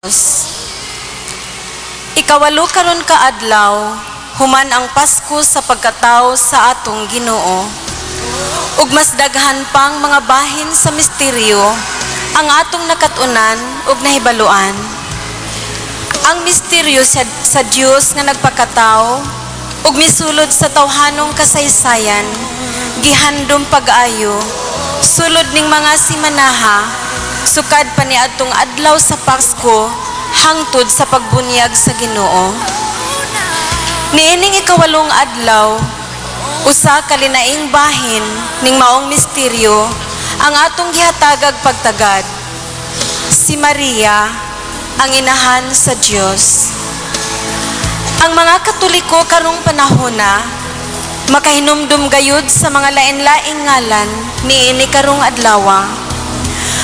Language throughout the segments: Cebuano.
Diyos. Ikawalo karon ka adlaw, human ang Pasko sa pagkatao sa atong Ginoo. Ug mas daghan pang mga bahin sa misteryo ang atong nakat-unan ug nahibaluan. Ang misteryo sa Dios nga nagpakatao ug misulod sa tawhanong kasaysayan, gihandom pag-ayo sulod ning mga simanaha sukad pa niadtong adlaw sa Pasko hangtod sa pagbunyag sa Ginoo. Niining ikawalong adlaw, usa ka linaing bahin ning maong misteryo ang atong gihatagag pagtagad. Si Maria, ang inahan sa Dios. Ang mga Katoliko karong panahona makahinumdum gayud sa mga lain-laing ngalan niini karong adlawa.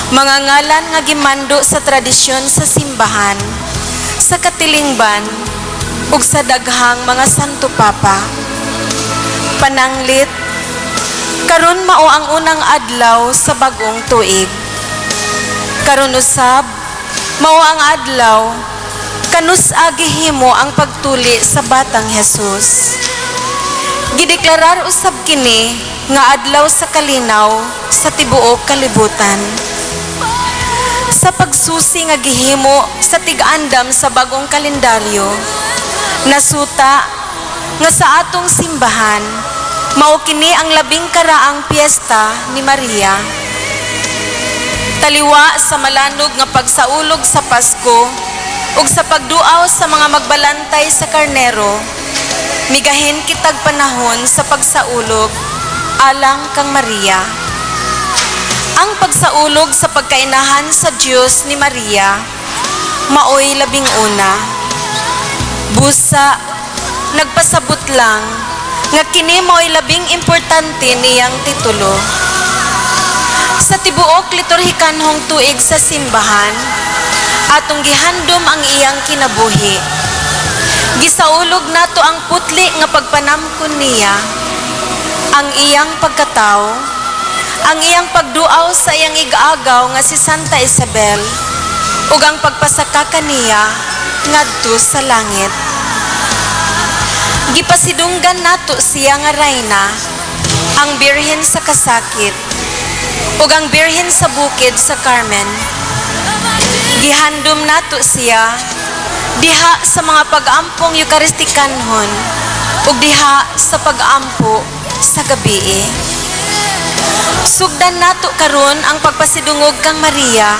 Mga ngalan nga gimando sa tradisyon sa simbahan, sa katilingban, ug sa daghang mga Santo Papa. Pananglit, karon mao ang unang adlaw sa bagong tuig. Karon usab, mao ang adlaw kanus-a gihimo ang pagtuli sa batang Jesus. Gideklarar usab kini nga adlaw sa kalinaw sa tibuok kalibutan. Sa pagsusi nga gihimo sa tig-andam sa bagong kalendaryo, nasuta nga sa atong simbahan, mao kini ang labing karaang piyesta ni Maria. Taliwa sa malanog nga pagsaulog sa Pasko ug sa pagduaw sa mga magbalantay sa karnero, migahin kitag panahon sa pagsaulog alang kang Maria. Ang pagsaulog sa pagkainahan sa Dios ni Maria maoy labing una. Busa, nagpasabot lang nga kini maoy labing importante niyang titulo. Sa tibuok liturhikanhong tuig sa simbahan, atong gihandom ang iyang kinabuhi. Gisaulog nato ang putli nga pagpanamkon niya, ang iyang pagkatao, ang iyang pagduaw sa iyang igagaw nga si Santa Isabel, ug ang pagpasaka kaniya ngadto sa langit. Gipasidunggan nato siya nga rayna, ang Birhen sa kasakit, ug ang Birhen sa bukid sa Carmen. Gihandom nato siya diha sa mga pag-ampong Eukaristikanhon ug diha sa pag-ampo sa gabii. Sugdan nato karon ang pagpasidungog kang Maria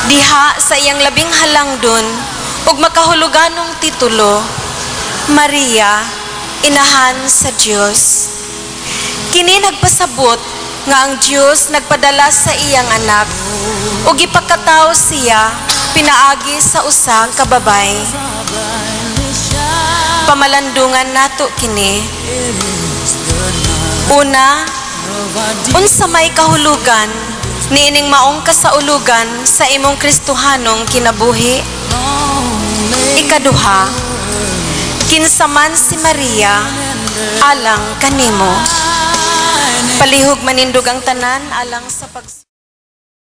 diha sa iyang labing halangdon ug makahuluganong titulo, Maria, Inahan sa Dios. Kini nagpasabot nga ang Dios nagpadala sa iyang anak ug gipakatao siya pinaagi sa usa ka babay. Pamalandungan nato kini. Una, unsa may kahulugan niining maong kasaulugan sa imong Kristohanong kinabuhi? Ikaduha, kinsa man si Maria alang kanimo? Palihog manindog ang tanan alang sa pag